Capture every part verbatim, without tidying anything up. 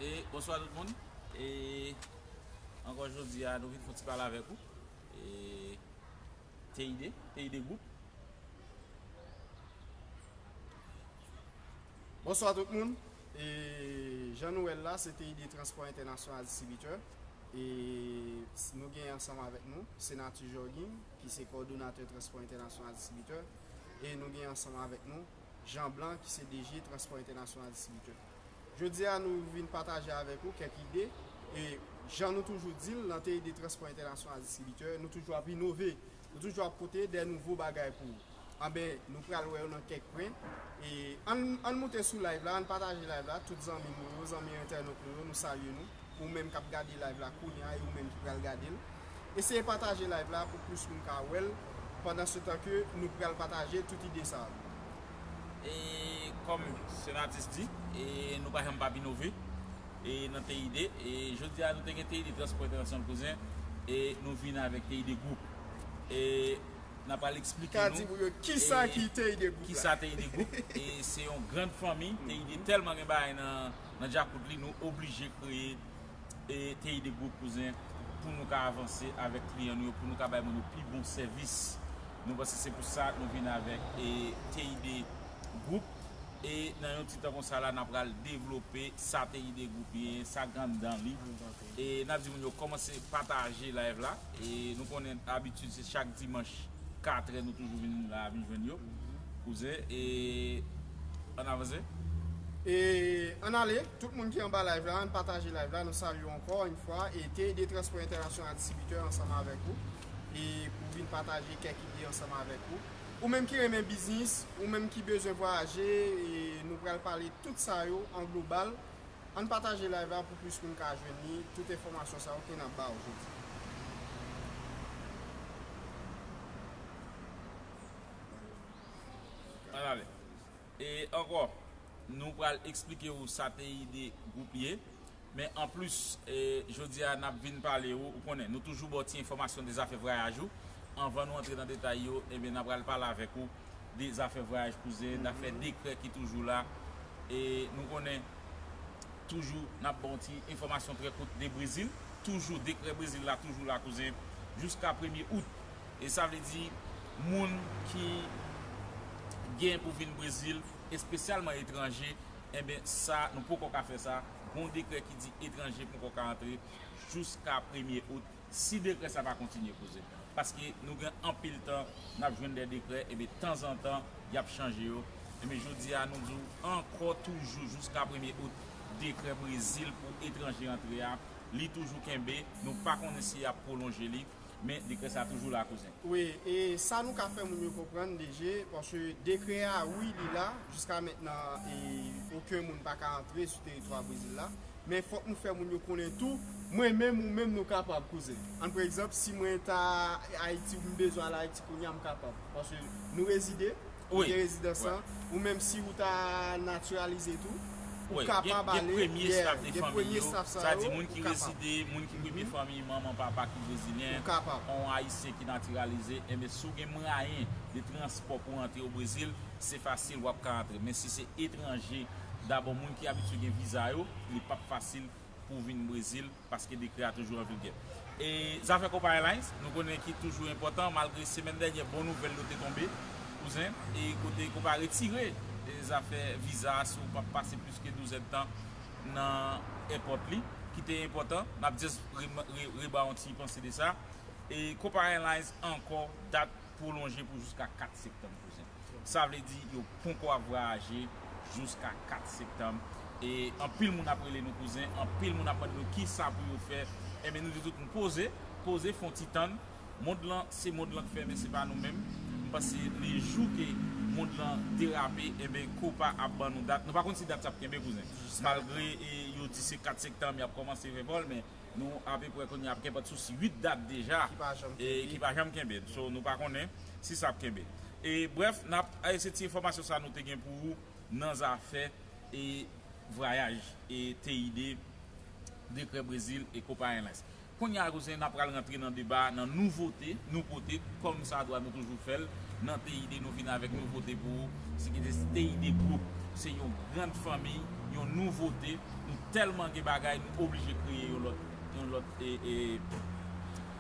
E bonswa tout moun. E ankò jodi a nou vin fè yon ti pale avèk ou. E T I D, T I D Group. Bonswa tout moun. E jan nou wè l la, se T I D Transport International Distributeur. E s- nou gen ansanm avèk nou Senatè Jorgin, ki se kòdonatè Transport International Distributeur. E nou gen ansanm avèk nou Jean Blanc, ki se D G Transport International Distributeur. Jodi a, nou vin pataje avèk ou kèk ide. E jan nou toujou di l, nan T I D Transport International Distributeur, nou toujou ap inove. Nou toujou ap pote de nouvo bagay pou ou. Anben, nou pral wè yo nan kèk pwen. E ann, ann moute sou live la, ann pataje live la. Tout zanmi nou yo, zanmi entènot nou yo, nou salye nou. Ou menm k ap gade live la kounye a e ou menm ki pral gade l. Eseye pataje live la pou plis moun ka wè l, pandan se tan ke nou pral pataje tout ide sa yo. E kòm Senatis di, e nou pa janm p ap inove. E nan T I D, e jodi a nou te gen T I D Transport International, kouzen, e nou vin avèk T I D Group. E n ap pral eksplike nou, e, kisa T I D Group. E se yon grann fanmi. T I D tèlman gen bagay nan, nan djakout li, nou oblije kreye, e, T I D Group, kouzen, pou nou ka avanse avèk kliyan nou yo, pou nou ka bay moun yo pi bon sèvis. Nou panse se pou sa nou vin avèk, e, T I D Group. E nan yon ti tan konsa la, n ap pral devlope sa T I D Group ye, sa k anndan li. E n ap di moun yo kòmanse pataje live la. E nou konnen abitid se chak dimanch, katrè, nou toujou vin la, vin jwenn yo. Kouzen, e ann avanse. E ann ale, tout moun ki anba live la, ann pataje live la, nou salye w ankò yon fwa. E T I D Transport International Distributeur ansanm avèk ou. E pou vin pataje kèk ide ansanm avèk ou. Ou menm ki renmen biznis, ou menm ki bezwen vwayaje, e nou pral pale tout sa yo an global. Ann pataje live la pou plis moun ka jwenn li, tout enfòmasyon sa yo ke n ap ba w jodi. Ann ale. E ankò, nou pral eksplike w sa T I D Group ye. Men anplis, e, jodi a n ap vin pale w, ou konnen, nou toujou ba w ti enfòmasyon de zafè vwayaj ou. Anvan nou antre nan detay yo, ebyen, n ap pral pale avèk ou de zafè vwayaj, kouzen, zafè dekrè ki toujou la. E nou konnen, toujou, n ap ba w ti enfòmasyon trè kout de Brezil. Toujou, dekrè Brezil la, toujou la, kouzen, jiska premye out. E sa vle di, moun ki gen pou vin Brezil, espesyalman etranje, enben, sa, nou poko ka fè sa. Gon dekrè ki di etranje poko ka antre jiska premye out. Si dekrè sa pa kontinye, kouzen. Paske nou gen anpil tan, n ap jwenn de dekrè, ebyen, tanzantan, y ap chanje yo. Ebyen, jodi a, nou di w ankò toujou jiska premye out, dekrè Brezil pou etranje antre a, li toujou kenbe. Nou pa konnen si y ap pwolonje li, men dekrè sa toujou la, kouzen. Wi, e sa nou ka fè moun yo konprann, D J, paske dekrè a, wi, li la, jiska mentnan, e okenn moun pa ka antre sou teritwa Brezil la. Men fòk nou fè moun yo konnen tou, mwen menm ou menm nou kapab, kouzen. Ann pran egzanp, si mwen ta Ayiti, m bezwen al Ayiti kounye a, m kapab. Paske nou rezide, nou gen rezidans lan. Ou menm si ou ta natiralize tou, ou kapab ale. Gen premye staf de fanmi yo. Sa di moun ki rezide, moun ki premye fanmi, manman, papa ki brezilyen, yon Ayisyen ki natiralize, enben si w gen mwayen de transpò pou w antre o Brezil, se fasil, w ap ka antre. Men si se etranje, dabò moun ki abitye gen viza yo, li p ap fasil pou w vin Brezil, paske dekrè a toujou an vigè. E zafè Copa Airlines, nou konnen ki toujou enpòtan, malgre semèn dènyè, bon nouvèl yo te tonbe, kouzen, e kote Copa retire, e zafè viza a si w p ap pase plis ke douz èdtan nan èpòt li, ki te enpòtan. N ap just re, re, reba yon ti panse de sa. E Copa Airlines ankò, dat pwolonje pou jiska kat septanm, kouzen. Sa vle di, yo poko ap vwayaje jiska kat septanm. E anpil moun ap rele nou, kouzen, anpil moun ap mande nou kisa pou yo fè. Enben, nou di tout moun poze, poze, fè yon ti tann. Mond lan, se mond lan k fè, men se pa nou menm. M panse le jou ke mond lan derape, enben, Copa ap ban nou dat. Nou pa konn si dat sa ap kenbe, kouzen. Malgre, e, yo di se kat septanm, y ap kòmanse fè vòl, men nou apeprè kounye a ap gen pòt sou uit dat deja, e ki pa janm kenbe. So, nou pa konnen si sa ap kenbe. E brèf, n ap, e, se ti enfòmasyon sa nou te gen pou ou nan zafè, e, vwayaj, e, T I D, dekrè Brezil e Copa Airlines. Kounye a, kouzen, n ap pral rantre nan deba, nan nouvote nou pote, kòm sa dwa nou toujou fè l. Nan T I D, nou vin avèk nouvote pou ou. Se ki te T I D Group, se yon grann fanmi yon nouvote. Nou tèlman gen bagay, nou oblije kreye yon lòt, yon lòt, e, e,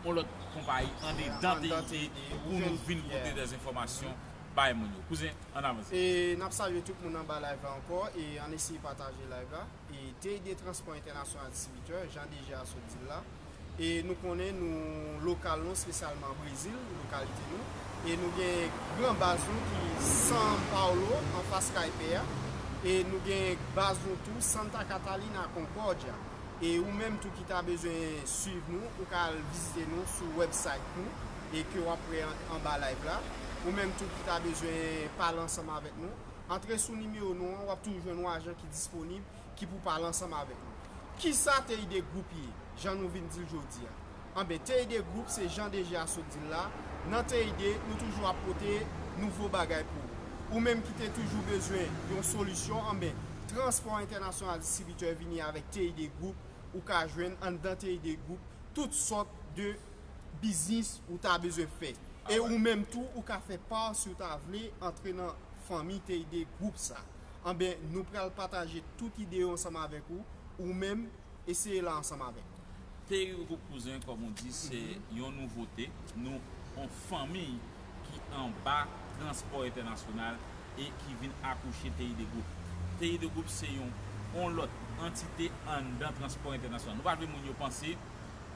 yon lòt konpayi andedan T I D pou nou vin pote dè enfòmasyon bay moun yo. Kouzen, ann avanse. E n ap salye tout moun anba live la ankò, e ann eseye pataje live la. E T I D Transpò Entènasyonal Distribitè, jan D G a sot di l la. E nou konnen nou lokal nou, espesyalman Brezil, lokalite nou. E nou gen gran baz nou ki São Paulo, anfas kay pè a. E nou gen baz nou tou Santa Catarina, Concórdia. E ou menm tou ki ta bezwen swiv nou, ou ka al vizite nou sou website nou e ke w ap wè an- anba live la. Ou menm tou ki ta bezwen pale ansanm avèk nou, antre sou nimewo nou an, w ap toujou jwenn yon ajan ki disponib, ki pou pale ansanm avèk nou. Kisa T I D Group ye, jan nou vin di l jodi a? Anben, T I D Group se jan D G a sot di l la, nan T I D, nou toujou ap pote nouvo bagay pou ou. Ou menm ki te toujou bezwen yon solisyon, anben, Transpò Entènasyonal Distribitè vini avèk T I D Group, ou ka jwenn anndan T I D Group tout sòt de biznis ou ta bezwen fè. E ou menm tou, ou ka fè pa si w ta vle antre nan fanmi T I D Group sa. Anben, nou pral pataje tout ide yo ansanm avèk ou, ou menm, eseye la ansanm avèk nou. T I D Group, kouzen, kòm ou di, se yon nouvote. Nou, yon fanmi ki anba Transpò Entènasyonal e ki vin akouche T I D Group. T I D Group se yon, yon lòt antite anndan Transpò Entènasyonal. Nou pa vle moun yo panse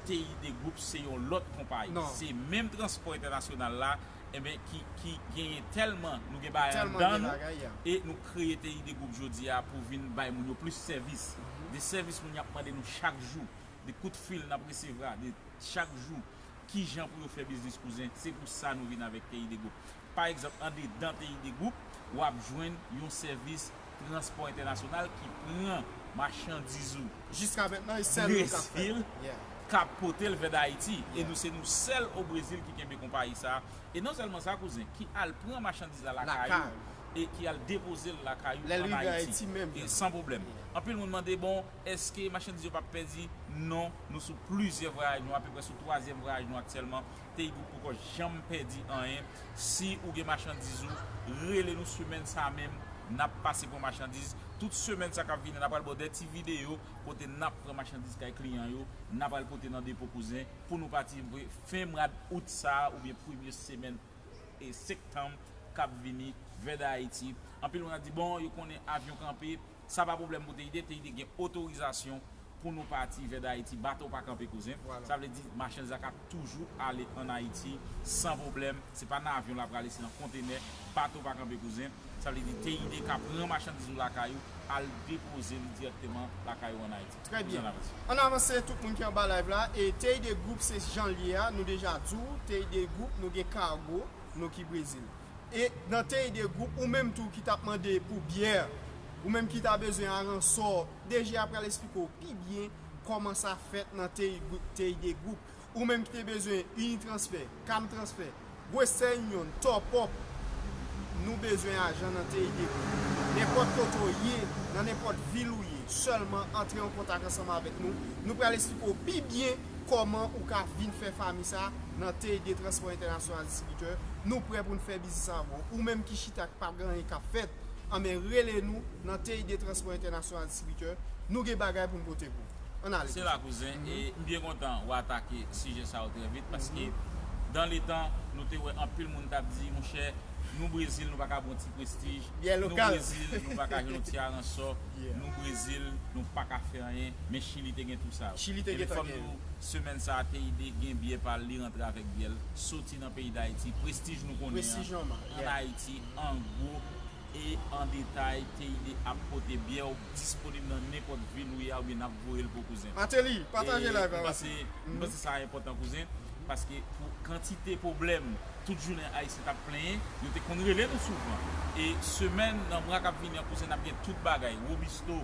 T I D Group se yon lòt konpayi. Se menm Transpò Entènasyonal la, enben, ki, ki genyen tèlman, nou gen bagay anndan nou, e nou kreye T I D Group jodi a pou vin bay moun yo plis sèvis. De sèvis moun y ap mande nou chak jou, de kout fil n ap resevwa, de chak jou, kijan pou yo fè biznis, kouzen, se pou sa nou vin avèk T I D Group. Pa egzanp, andedan T I D Group, w ap jwenn yon sèvis Transpò Entènasyonal ki pran machandiz ou Jiska mentnan, e sèl nou k ap fè. Brezil, k ap pote l vè Dayiti. E nou se nou sèl o Brezil ki kenbe konpayi sa a. E non sèlman sa, kouzen, ki al pran machandiz la lakay ou e ki al depoze l lakay ou ann Ayiti. E san pwoblèm. Anpil moun mande, bon, èske machandiz yo p ap pèdi? Non, nou sou plizyè vwayaj nou, apeprè sou twazyèm vwayaj nou aktyèlman. T I D Group poko janm pèdi anyen. Si ou gen machandiz ou, rele nou semèn sa a menm, n ap pase pran machandiz. Tout semèn sa k ap vini, n ap pral ba w de ti videyo kote n ap pran machandiz kay kliyan yo, n ap al pote nan depo, kouzen, pou nou pati fen mwa out sa a oubyen premye semèn e septanm k ap vini vè Dayiti. Anpil moun ap di, bon, yo konnen avyon kanpe. Sa pa pwoblèm pou T I D. T I D gen otorizasyon pou nou pati vè Dayiti. Bato pa kanpe, kouzen. Sa vle di, machandiz la ka toujou ale ann Ayiti san pwoblèm. Se pa nan avyon l ap prale, se nan kontenè. Bato pa kanpe, kouzen. Sa vle di, T I D ka pran machandiz ou lakay ou, al depoze l dirèkteman lakay ou ann Ayiti. Trè byen. Ann avanse. Ann avanse, tout moun ki anba live la. E T I D Group, se jan l ye a, nou deja di w, T I D Group, nou gen kago, nou ki Brezil. E nan T I D Group, ou menm tou ki t ap mande pou byè, ou menm ki ta bezwen aransò, D G a pral esplike w pi byen kòman sa fèt nan T I D Group, T I D Group. Ou menm ki te bezwen Unitransfer, Cam Transfer, Western Union, Top Up, nou bezwen ajan nan T I D Group. Nenpòt kote w ye, nan nenpòt vil ou ye, sèlman antre an kontak ansanm avèk nou. Nou pral esplike w pi byen kòman ou ka vin fè fanmi sa nan T I D Transpò Entènasyonal Distribitè. Nou prè pou n fè biznis avè w. Ou menm ki chita k pa gen anyen k ap fèt, anben rele nou nan T I D Transpò Entènasyonal Distribitè. Nou gen bagay pou n pote pou ou. Ann ale. Se la, kouzen. E m byen kontan w atake sijè sa yo trè vit, paske dan le tan, nou te wè anpil moun t ap di, monchè, nou Brezil, nou pa ka ba w yon ti prestij. Nou Brezil, nou pa ka jwenn yon ti aransò. Nou Brezil, nou pa ka fè anyen. Men Chili te gen tou sa yo. Chili te gen tou. Semèn sa a, T I D gen byè pa l, li rantre avèk byè l, soti nan peyi Dayiti. Prestij nou konnen an, ann Ayiti, an gwo e an detay, T I D ap pote byè w disponib nan nenpòt vil ou ye a, oubyen n ap voye l pou kouzen. Mateli, pataje live la, m panse, m panse sa enpòtan, kouzen, paske pou kantite pwoblèm tout jounen Ayisyen t ap plenyen, yo te konn rele nou souvan. E semèn, nan mwa k ap vini an, kouzen, n ap gen tout bagay, Robusto,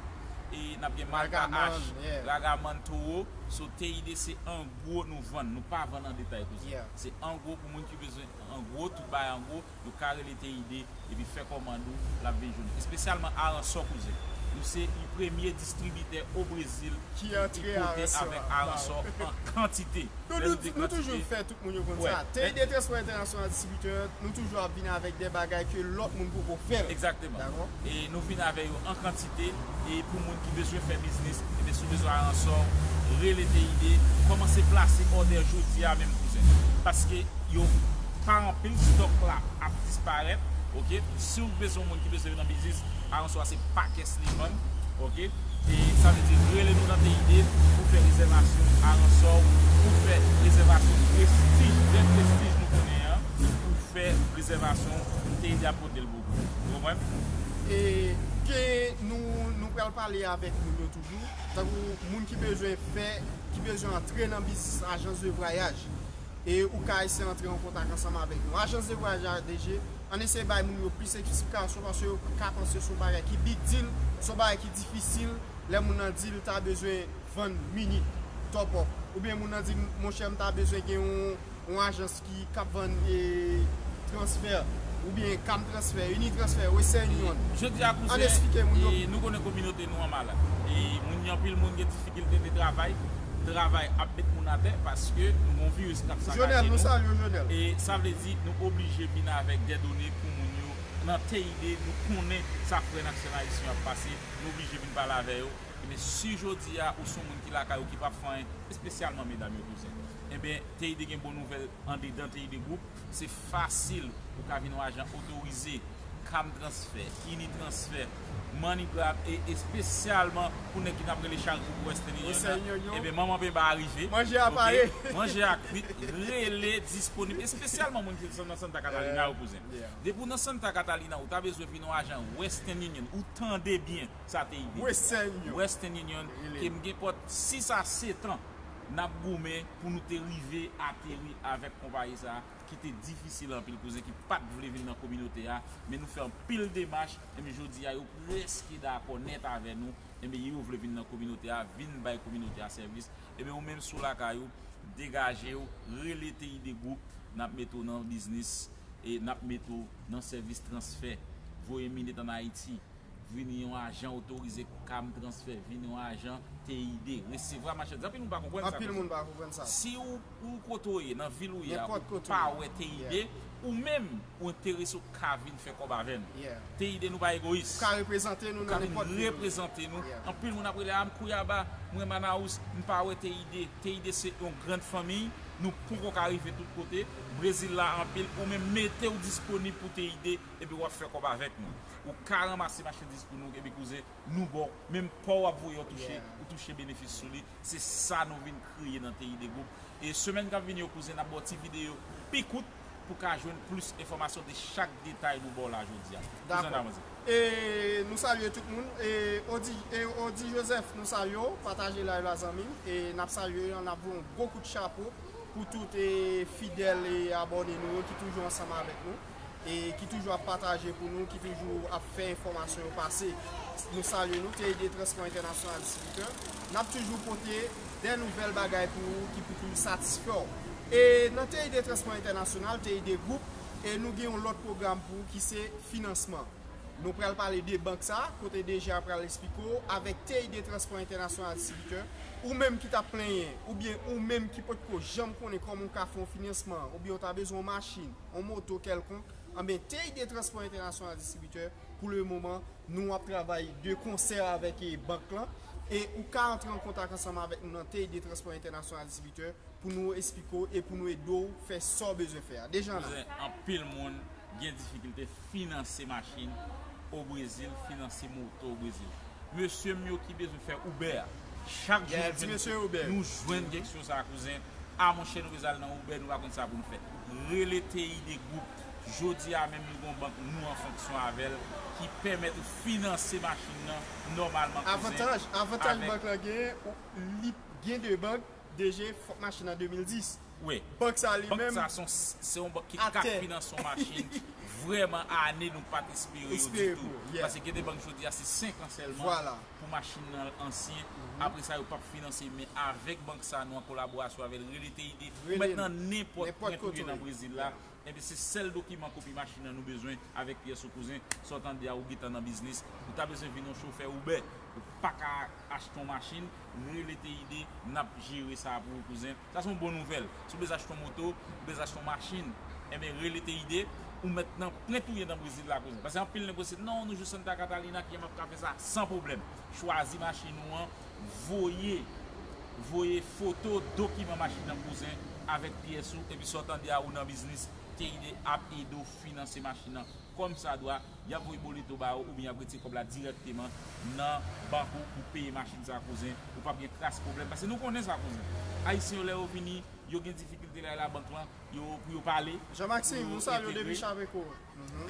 e n ap gen Malka H, Ragaman, Toro. So, T I D se an gwo nou vann, nou pa vann an detay, kouzen. Se an gwo pou moun ki bezwen an gwo, tout bagay an gwo, yo ka rele T I D epi fè kòmand ou, l ap vin jwenn ou. Espesyalman aransò, kouzen. Nou se yon premye distribitè o Brezil ki antre avèk aransò an kantite. Nou toujou fè tout moun yo konn sa. T I D Transpò Entènasyonal Distribitè, nou toujou ap vin avèk de bagay ke lòt moun poko fè l. Egzakteman. E nou vin avè yo an kantite. E pou moun ki bezwen fè biznis, ebyen si w bezwen aransò, rele T I D, kòmanse plase òdè jodi a menm kouzen. Paske yo pa anpil, stòk la ap disparèt. Oke, si w bezwen yon moun ki bezwen nan biznis, aransò a se pakès li vann. Oke, e sa vle di rele nou nan T I D pou fè rezèvasyon aransò, pou fè rezèvasyon prestij, vrè prestij nou konnen an, pou fè rezèvasyon, T I D ap pote l pou ou. Ou konprann? E ke nou nou pral pale avèk moun yo toujou, tankou moun ki bezwen fè, ki bezwen antre nan biznis ajans de vwayaj. E ou ka eseye antre an kontak ansanm avèk nou. Ajans de vwayaj A D G, ann eseye bay moun yo plis eksplikasyon paske yo ka panse se yon bagay ki big deal, se yon bagay ki difisil. Lè moun nan di l ta bezwen vann minit, top up. Oubyen moun nan di, monchè, m ta bezwen gen yon, yon ajans ki k ap vann e, transfè, oubyen Cam Transfer, Unitransfer, Western Union. Jodi a, kouzen, e, nou konnen kominote nou an malad. E moun yo, anpil moun gen difikilte de travay. Travay ap met moun atè paske nou gen yon viris k ap sakaje nou. Jodèl, nou salye w, Jodèl. E sa vle di nou oblije vin avèk de done pou moun yo nan T I D, nou konnen sa frè n ak sè n ayisyen yo ap pase, nou oblije vin pale avè yo. Ebyen, si jodi a ou se yon moun ki lakay ou ki p ap fè anyen, espesyalman medam yo, kouzen, ebyen, T I D gen bon nouvèl andedan T I D Group. Se fasil, ou ka vin yon ajan otorize, Cam Transfer, Unitransfer, MoneyGram, e espesyalman pou nèg ki t ap rele chak jou pou Western Union nan. Ebyen, manman penba a rive. Manje a pare. Manje a kwit, rele, disponib, espesyalman moun ki nan Santa Catalina yo, kouzen. Depi w nan Santa Catalina, ou ta bezwen vin yon ajan Western Union, ou tande byen sa T I D. Western Union. Western Union, ke m gen pòt sis a sèt an, n ap goumen pou nou te rive ateri avèk konpayi sa a, ki te difisil anpil, kouzen, ki pa t vle vin nan kominote a, men nou fè anpil demach, enben jodi a, yo prèske dakò nèt avè nou, enben yo vle vin nan kominote a, vin bay kominote a sèvis, enben ou menm si w lakay ou, degaje w, rele T I D Group, n ap mete w nan biznis, e n ap mete w nan sèvis transfè, voye minit ann Ayiti, vin yon ajan otorize Cam Transfer, vin yon ajan T I D, resevwa machandiz. Anpil moun pa konprann sa. Anpil moun pa konprann sa. Si ou, ou kote w ye, nan vil ou ye a, ou pa wè T I D, ou menm, ou enterese, ou ka vin fè kòb avè nou. T I D, nou pa egoyis. Ou ka reprezante nou nan nenpòt vil. Ou ka vin reprezante nou. Anpil moun ap rele, a, m Kouyaba, mwen Manaus, m pa wè T I D. T I D se yon grann fanmiy, nou poko ka rive tout kote. Brezil la anpil, ou menm mete w disponib pou T I D, epi w ap fè kòb avèk nou. Ou ka ranmase machandiz pou nou, epi kouzen, nou ba w, menm pa w ap voye w touche, ou touche benefis sou li. Se sa nou vin kreye nan T I D Group. E semèn k ap vini yo, kouzen, n ap ba w ti videyo pi kout pou w ka jwenn plis enfòmasyon de chak detay nou ba w la jodi a. Kouzen, n avanse. E nou salye tout moun. E Odi, e Odi Joseph, nou salye w. Pataje live la, zanmi m. E n ap salye w, n ap voye yon gwo kout chapo pou tout e fidèl e abòne nou yo ki toujou ansanm avèk nou, e ki toujou ap pataje pou nou, ki toujou ap fè enfòmasyon yo pase. Nou salye nou, T I D Transpò Entènasyonal Distribitè. N ap toujou pote de nouvèl bagay pou ou ki pou toujou satisfè w. E nan T I D Transpò Entènasyonal, T I D Group, e nou gen yon lòt pwogram pou ou ki se finansman. Nou pral pale de bank sa, kote D G a pral eksplike w, avèk T I D Transpò Entènasyonal Distribitè, ou menm ki t ap plenyen, oubyen ou menm ki potko janm konnen kòman w ka fè yon finansman, oubyen w ta bezwen yon machin, yon moto kèlkonk, anben, T I D Transpò Entènasyonal Distribitè, pou le moman, nou ap travay de konsè avèk, e, bank lan, e ou ka antre an kontak ansanm avèk nou nan T I D Transpò Entènasyonal Distribitè, pou nou eksplike w e pou nou ede w fè sa w bezwen fè a. Dejan la. Kouzen, anpil moun gen difikilte finanse machin o Brezil, finanse moto o Brezil. Mesye m yo ki bezwen fè Uber a, chak jou nou jwenn, nou jwenn kesyon sa a, kouzen. A monchè, nou bezwen al nan Uber, nou pa konn sa pou nou fè. Rele T I D Group. Jodi a menm, nou gen yon bank, nou an fonksyon avè l, ki pèmèt ou finanse machin nan nòmalman, kouzen. Avantaj, avantaj bank lan genyen, li gen de bank, D G, fòk machin nan de mil dis. Wi. Bank sa li menm. Bank sa se yon, se yon bank ki ka finanse yon machin ki vrèman ane nou pa t espere yo ditou. Paske gen de bank jodi a se senk an sèlman pou machin nan ansyen. Apre sa, yo p ap finanse. Men avèk bank sa, nou an kolaborasyon avè l, rele T I D, ou mèt nan nenpòt pwent ou ye nan Brezil la. Enben, se sèl dokiman kopi machin nan nou bezwen avèk pyès ou, kouzen. Sa w tande a, ou gentan nan biznis, ou ta bezwen vin yon chofè Uber, ou pa ka achte yon machin, rele Teyide, n ap jere sa pou ou, kouzen. Sa se yon bon nouvèl. Si w bezwen achte yon moto, ou bezwen achte yon machin, enben, rele Teyide, ou mèt nan pwent ou ye nan Brezil la, kouzen. Paske anpil nèg se, non, nou jwe Santa Catalina, kijan m ap ka fè sa? San pwoblèm. Chwazi machin ou an, voye, voye foto, dokiman machin nan, kouzen, avèk pyès ou, epi sa w tande a, ou nan biznis, Teyide ap ede w finanse machin nan kòmsadwa, y ap voye boleto ba ou, oubyen y ap retire kòb la dirèkteman nan bank ou pou peye machin sa, kouzen, ou p ap gen kras pwoblèm. Paske nou konnen sa, kouzen. Ayisyen yo, lè yo vini, yo gen difikilte la, labank lan, yo, pou yo pale, Jean Maxime, pou yo nou salye w depi entegre, Chapeko.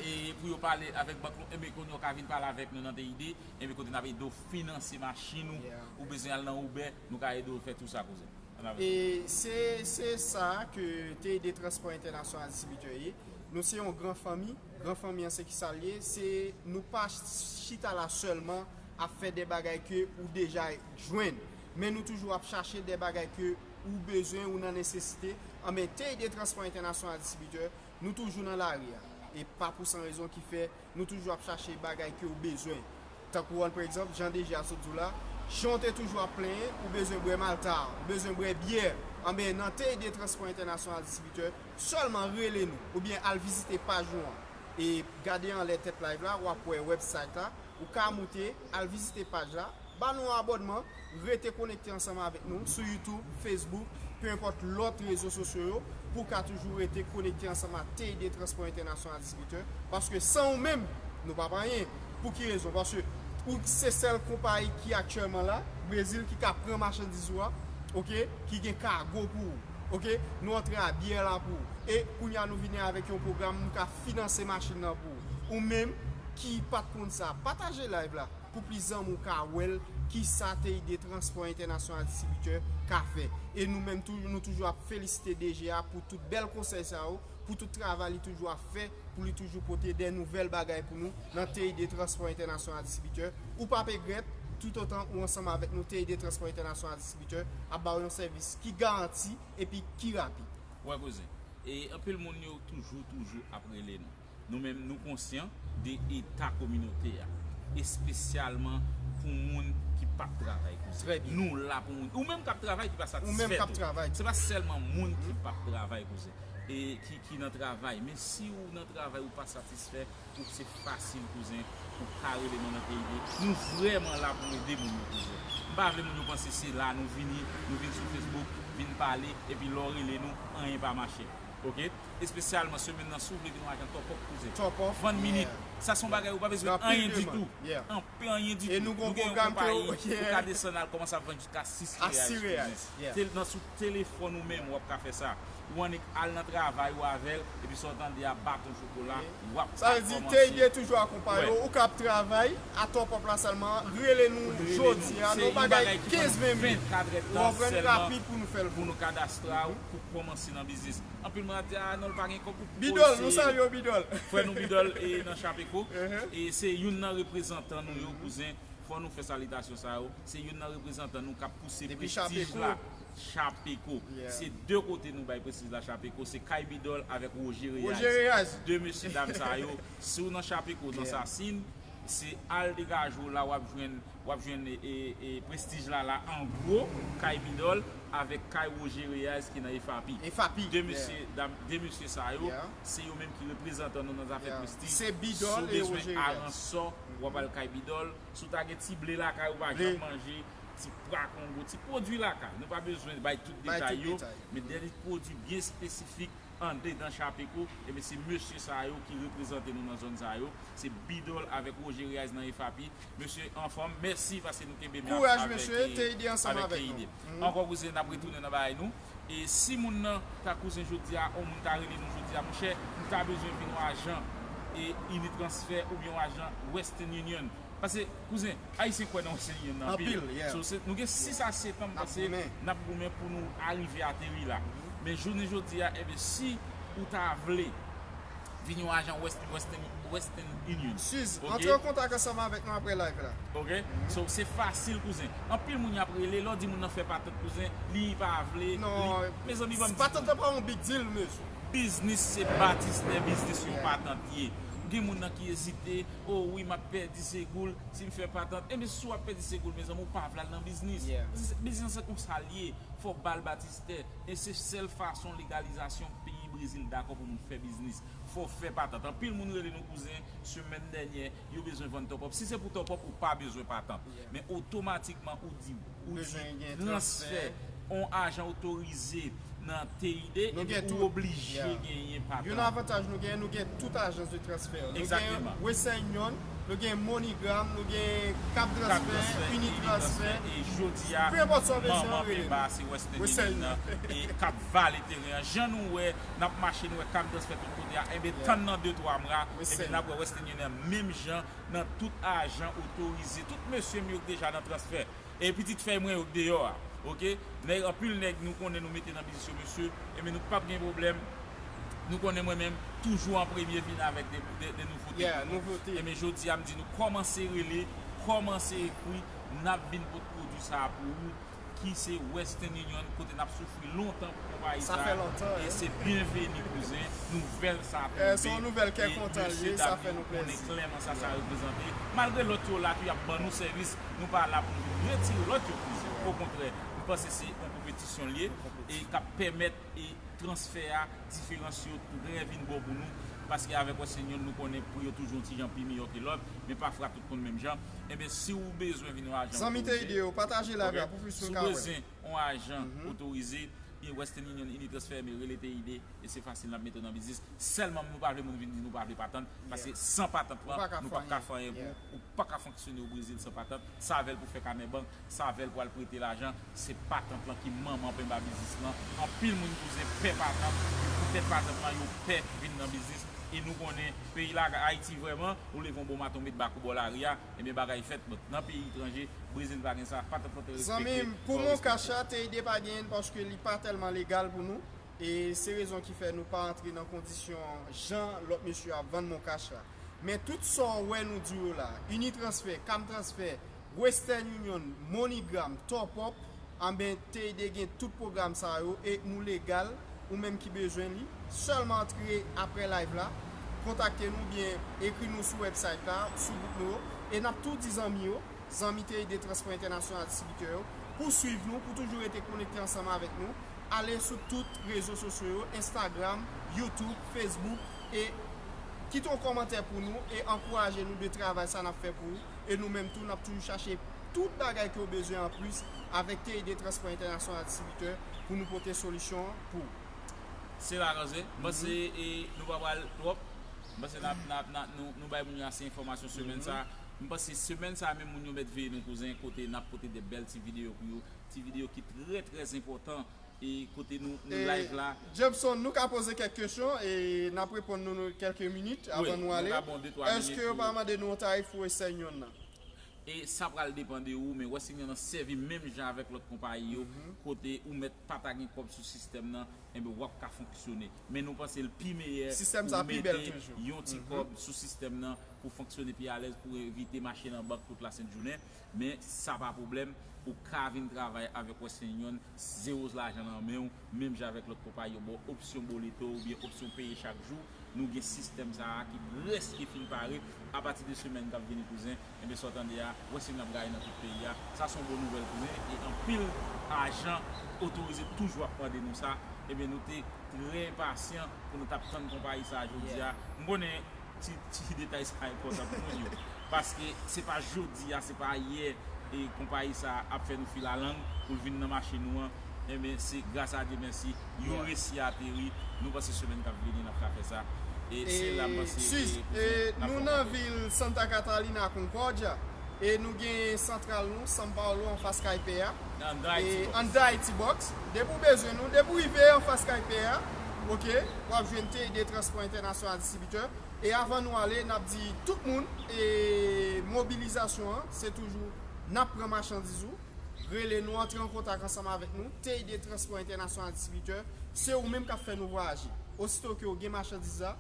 E pou yo pale avèk bank nou, enben kounye a w ka vin pale avèk nou nan Teyide, enben kote n ap ede w finanse machin ou, ou bezwen al nan Uber, nou ka ede w fè tou sa, kouzen. Ann avè sa. E se, se sa ke Teyide Transpò Entènasyonal Distribitè ye. Nou se yon gran fanmi. Gran fanmi an se ki sa l ye, se nou pa chita la sèlman ap fè de bagay ke ou deja jwenn, men nou toujou ap chache de bagay ke ou bezwen, ou nan nesesite. Anben, Teyide Transpò Entènasyonal Distribitè, nou toujou nan lari a. E pa pou san rezon ki fè nou toujou ap chache bagay ke ou bezwen. Tankou an, pa egzanp, jan D J a sot di w la, jan w te toujou ap plenyen, ou bezwen bwè malta, ou bezwen bwè byè, anben, nan Teyide Transpò Entènasyonal Distribitè, sèlman rele nou, oubyen al vizite paj nou an. E gade anlè tèt live la, w ap wè website la, ou ka moute, al vizite paj la, ba nou yon abònman, rete konekte ansanm avèk nou sou YouTube, Facebook, pe enpòt lòt rezo sosyo yo, pou w ka toujou rete konekte ansanm ak Teyide Transpò Entènasyonal Distribitè, paske san ou menm, nou p ap anyen. Pou ki rezon? Paske ou se sèl konpayi ki aktyèlman la, Brezil, ki ka pran machandiz ou a, oke, ki gen kago pou ou, oke, nou antre a byè la pou ou. E kounye a nou vini avèk yon pwogram, nou ka finanse machin nan pou ou. Ou menm ki pa t konn sa, pataje live la pou plis zanmi w ka wè l, kisa Teyide Transpò Entènasyonal Distribitè ka fè. E nou menm tou, nou toujou ap felisite D G a pou tout bèl konsèy sa yo, pou tout travay li toujou ap fè, pou li toujou pote de nouvèl bagay pou nou nan Teyide Transpò Entènasyonal Distribitè. Ou p ap egrèt, toutotan ou ansanm avèk nou, Teyide Transpò Entènasyonal Distribitè ap ba w yon sèvis ki garanti epi ki rapid. Wè, kouzen. E anpil moun yo toujou, toujou ap rele nou. Nou menm, nou konsyan de eta kominote a, espesyalman pou moun ki p ap travay, kouzen. Trè byen. Nou la pou moun. Ou menm k ap travay ki pa satisfè tou. Ou menm k ap travay. Se pa sèlman moun ki p ap travay, kouzen, e ki, ki nan travay. Men si ou nan travay, ou pa satisfè, ou se fasil, kouzen, ou ka rele mwen nan Teyide. Nou vrèman la pou ede moun yo, kouzen. M pa vle moun yo panse se la nou vini, nou vin sou Facebook, vin pale, epi lè w rele nou, anyen pa mache. Oke? Espesyalman semèn nan, si w vle vin yon ajan top up, kouzen. Top up, vann minit. Yeah. Sa se yon bagay ou pa bezwen anyen ditou. Gen anpil demann. Yeah. Anpil anyen ditou. E nou gen yon pwogram ke w, yeah, ou ka desann al kòmanse ap vann jiska sis reyal, kouzen. Yeah. Tel-, nan sou telefòn ou menm, w ap ka fè sa. Ou annik al nan travay ou avè l, epi sa w tande a baton chokola, w ap ka kòmanse. Sa vle di, Teyide toujou akonpaye w, ou k ap travay, a top up la sèlman, rele nou jodi a, nan yon bagay kenz ven minit. Ou konprann, rapid pou nou fè l pou nou. Kadastra ou pou kòmanse nan biznis. Anpil moun ap di, "Ah non, l pa gen kòb pou Bidol, nou salye w, Bidol." Frè nou Bidol, e nan Chapeko, e se youn nan reprezantan nou yo, kouzen. Fò nou fè salitasyon sa yo. Se youn nan reprezantan nou k ap pouse prestij la. Chapeko. Yeah. Se de kote nou bay prestij la Chapeko. Se Kay Bidol avèk Roger Reyaz. Roger Reyaz. De mesye dam sa yo, si w nan Chapeko, nan Sasin, se al degaje w la, w ap jwenn, w ap jwenn, e, e, e, prestij la, la, an gwo, Kay Bidol avèk Kay Roger Reyaz ki nan Efapi. Efapi, yeah. De mesye dam, de mesye sa yo, yeah, se yo menm ki reprezantan nou nan zafè prestij. Yeah. Se Bidol e Roger Reyaz. Si w bezwen aransò, w ap al Kay Bidol. Si w ta gen ti ble lakay ou pa janm manje, ti pwa Kongo, ti pwodui lakay. Nou pa bezwen bay tout detay yo, men de pwodui byen espesifik andedan Chapeko, ebyen se mesye sa yo ki reprezante nou nan zòn sa yo. Se Bidol avèk Roger Reyaz nan Efapi. Mesye anfòm, mèsi paske nou kenbe men avèk, kouraj, mesye, Teyide ansanm avèk nou. Ankò kouzen, n ap retounen nan bagay nou. E si moun nan ta kouzen jodi a, yon moun ta rele nou jodi a, monchè, nou ta bezwen vin yon ajan, e, Unitransfer oubyen yon ajan Western Union. Paske, kouzen, Ayisyen kwè nan Western Union nan anpil. Anpil, yeah. So, se, nou gen sis a sèt an, m panse, n ap goumen pou nou arive ateri la. Men jounen jodi a, ebyen, si ou ta vle vin yon ajan West-, Western, Western Union. Suze, antre an kontak ansanm avèk nou apre live la. Oke? So, se fasil, kouzen. Anpil moun y ap rele, lè w di moun nan fè patant, kouzen, li pa vle, li, mezanmi, ban m di nou. Non, patant lan pa yon big deal, mesye. Biznis se batistè, biznis yon patant ye. Gen moun nan ki ezite, o wi, m ap pèdi segoul si m fè patant. Ebyen, si w ap pèdi segoul, mezanmi, ou pa vle al nan biznis. Biznis se konsa l ye. Fò w ba l batistè. E se sèl fason legalizasyon peyi Brezil dakò pou moun fè biznis. Fò w fè patant. Anpil moun rele nou kouzen, semèn dènyè, yo bezwen vann top up. Si se pou top up, ou pa bezwen patant. Men otomatikman, ou di, ou di transfè, on ajan otorize nan T I D, ebyen, ou oblije genyen patant. Yon avantaj nou genyen, nou gen tout ajans de transfè. Nou gen Western Union, nou gen MoneyGram, nou gen Cap Transfer, Unitransfer. E jodi a, manman peba se Western Union nan, e k ap vale teren an. Jan nou wè, n ap mache, nou wè Cap Transfer tout kote a. Ebyen, tann nan de twa mwa, ebyen, n ap wè Western Union menm jan nan tout ajan otorize. Tout mesye m yo k deja nan transfè. E pitit fèy mwen yo k deyò a. Oke? Nèg, anpil nèg nou konnen nou mete nan biznis yo, mesye. Ebyen, nou p ap gen pwoblèm. Nou konnen mwen menm, toujou an premye vin avèk de, de, de nouvote pou nou. Ebyen, jodi a, m di nou, kòmanse rele, kòmanse ekri, n ap vin pot pwodui sa a pou ou, ki se Western Union, kote n ap soufri lontan pou konpayi sa a. E se byenveni, kouzen, nouvèl sa a tonbe. E mesye dam yo konnen klèman sa sa reprezante. Malgre lòt yo la tou, y ap ban nou sèvis, nou pa la pou nou vin retire lòt yo, kouzen. Okontrè, m panse se yon konpetisyon l ye, e k ap pèmèt e transfè a diferans yo trè vin bon pou nou, paske avèk Western Union, nou konnen pri yo toujou yon ti jan pi miyò ke lòt, men pafwa tout konn menm jan. Ebyen, si w bezwen vin yon ajan otorize, si w bezwen yon ajan otorize, e Western Union, Unitransfer, men rele T I D, e se fasil, n ap mete w nan biznis. Sèlman, nou pa vle moun vin di nou pa vle patant, paske san patant lan, nou p ap ka fè anyen pou ou, ou p ap ka fonksyone o Brezil san patant, sa avè l pou fè kanè bank, sa avè l pou al prete lajan, se patant lan ki manman penba biznis lan. Anpil moun kouzen pè patant, poutèt patant lan yo pè vin nan biznis. E nou konnen peyi la, Ayiti vrèman, ou leve yon bon maten, ou met bak ou bò lari a, ebyen bagay fèt. Bon, nan peyi etranje, Brezil pa gen sa, patant lan te respekte. Zanmi m, pou MonCash la, T I D pa genyen l paske li pa tèlman legal pou nou. E se rezon ki fè nou pa antre nan kondisyon jan lòt mesye ap vann MonCash la. Men tout sa w wè nou di w yo la, Unitransfer, Cap Transfer, Western Union, MoneyGram, Top Up, anben T I D gen tout pwogram sa yo e nou legal, ou menm ki bezwen li, sèlman antre aprè live la, kontakte nou oubyen ekri nou sou website la, sou gwoup nou yo, e n ap tou di zanmi yo, zanmi T I D Transpò Entènasyonal Distribitè yo, pou swiv nou, pou toujou rete konekte ansanm avèk nou. Ale sou tout rezo sosyo yo, Instagram, YouTube, Facebook, e kite yon kòmantè pou nou e ankouraje nou de travay sa n ap fè pou ou. E nou menm tou, n ap toujou chache tout bagay ke w bezwen anplis avèk T I D Transpò Entènasyonal Distribitè pou nou pote solisyon an pou ou. Se la ranze. M panse, e, nou pa pral twòp. M panse n ap, n ap, n ap, nou, nou bay moun yo ase enfòmasyon semèn sa. M panse semèn sa menm moun yo mèt veye nou kouzen kote n ap pote de bèl ti videyo pou yo. Ti videyo ki trè, trè enpòtan. E kote nou, nou live la. Jebson, nou ka poze kèk kesyon e n ap reponn nou, nou kèlke minit avan nou ale. Èske yo pa mande nou yon tarif pou Western Union nan? E sa pral depann de ou, men Western Union nan sèvi menm jan avèk lòt konpayi yo, kote ou mèt pa ta gen kòb sou sistèm nan, enben w ap ka fonksyone. Men nou panse l pi meyè pou mete yon ti kòb sou sistèm nan pou fonksyone pi alèz, pou evite mache nan bank tout lasent jounen. Men sa pa pwoblèm, ou ka vin travay avèk Western Union, zewo lajan nan men w, menm jan avèk lòt konpayi yo ba w opsyon boleto oubyen opsyon peye chak jou. Nou gen sistèm sa a ki prèske fin pare. Apati de semèn k ap vini, kouzen, enben, sa w tande a, Western Union ap gaye nan tout peyi a. Sa se yon bon nouvèl, kouzen, e anpil ajan otorize toujou ap mande nou sa. Enben, nou te trè enpasyan pou nou t ap tann konpayi sa a jodi a. M konnen ti, ti detay sa a enpòtan pou moun yo. Paske se pa jodi a, se pa yè, e konpayi sa a ap fè nou filalang pou l vin nan mache nou an. Enben, se gras a Dye mèsi, yo resi ateri. Nou panse semèn k ap vini, n ap ka fè sa. E se la m panse, e, e, nou nan vil Santa Catalina, Concordia. E nou gen santral nou, São Paulo, anfas kay pè a. Anndan Haiti Box. Depi w bezwen nou, depi w rive anfas kay pè a, oke, w ap jwenn T I D Transpò Entènasyonal Distribitè. E avan nou ale, n ap di tout moun, e mobilizasyon an, se toujou n ap pran machandiz ou, rele nou, antre an kontak ansanm avèk nou, T I D Transpò Entènasyonal Distribitè, se ou menm k ap fè nou vwayaje. Osito ke w gen machandiz la,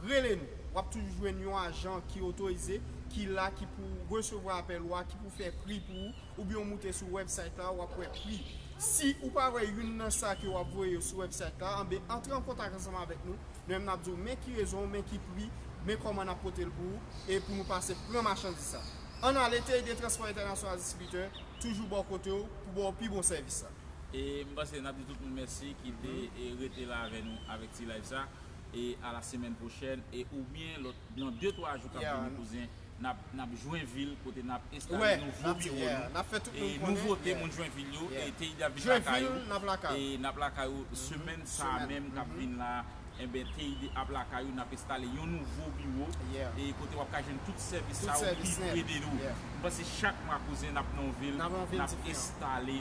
rele nou. W ap toujou jwenn yon ajan ki otorize, ki la, ki pou resevwa apèl ou a, ki pou fè pri pou ou, oubyen w moute sou website la, w ap wè pri. Si ou pa wè youn nan sa ke w ap voye yo sou website la, anben antre an kontak ansanm avèk nou. Nou menm n ap di w men ki rezon, men ki pri, men kòman n ap pote l pou ou e pou nou pase pran machandiz sa. Ann ale, T I D Transport International Distributor toujou bò kote w pou ba w pi bon sèvis sa. E m panse n ap di tout moun mèsi ki te e, rete la avè nou avèk ti live sa. E a la semèn pwochèn e oubyen lòt nan de twa jou k ap vini kouzen n ap n ap Jwenvil kote n ap enstale nouvo biwo nou. E nouvote moun Jwenvil yo e T I D ap vin lakay ou. E n ap lakay ou semèn sa menm k ap vin la. Enben T I D ap lakay ou, n ap enstale yon nouvo biwo e kote w ap ka jwenn tout sèvis sa yo pi pre de nou. M panse chak mwa kouzen n ap nan yon vil, n ap enstale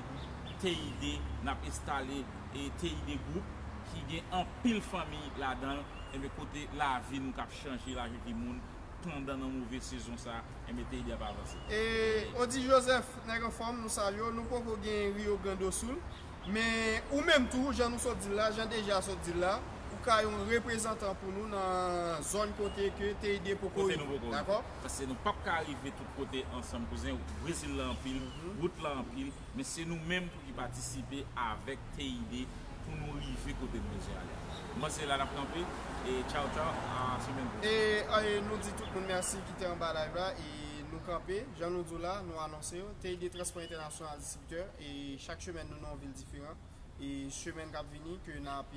T I D, n ap enstale e T I D Group ki gen anpil fanmi ladan l, enben kote lavi nou k ap chanje, lavi moun pandan nan move sezon sa, enben T I D ap avanse. E Odi Joseph, nèg anfòm, nou salye w. Nou poko gen Rio Grande do Sul, men ou menm tou, jan nou sot di l la, jan Deja sot di l la, ou ka yon reprezantan pou nou nan zòn kote ke T I D poko rive. Dakò? Paske nou p ap ka rive tout kote ansanm kouzen. Brezil la anpil, wout la anpil, men se nou menm tou ki patisipe avèk T I D pou nou rive kote nou bezwen ale. M panse la n ap kanpe. E tchaw tchaw, a semèn pwochèn. E nou di tout moun mèsi ki te anba live la e nou kanpe. Jan nou di w la, nou anonse yo. T I D Transport International Distributor e chak semèn nou nan yon vil diferan. E semèn k ap vini ke n ap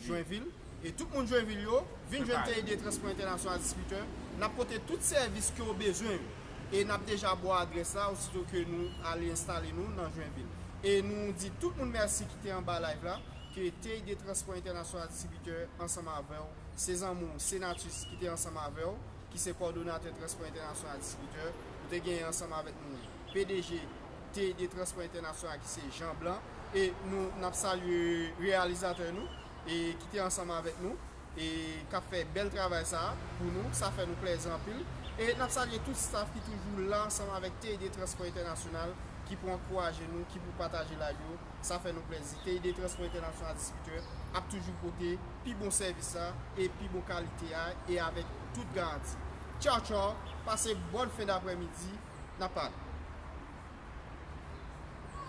Jwenvil. E tout moun Jwenvil yo, vin jwenn T I D Transport International Distributor. N ap pote tout sèvis ke w bezwen yo. E n ap deja ba w adrès la osito ke nou ale enstale nou nan Jwenvil. E nou di tout moun mèsi ki te anba live la, ke T I D Transport International Distributor ansanm avè w, se zanmi w Senatus ki te ansanm avè w, ki se kòdonatè Transport International Distributor. Nou te genyen ansanm avèk nou P D G T I D Transport International ki se Jean Blanc. E nou n ap salye reyalizatè nou e ki te ansanm avèk nou e k ap fè bèl travay sa a pou nou. Sa fè nou plèzi anpil. E n ap salye tout staff ki toujou la ansanm avèk T I D Transport International ki pou ankouraje nou, ki pou pataje live yo. Sa fè nou plèzi. T I D Transport International Distributor ap toujou pote pi bon sèvis la e pi bon kalite a e avèk tout garanti. Tchaw tchaw, pase bòn fen daprèmidi, n ap pale.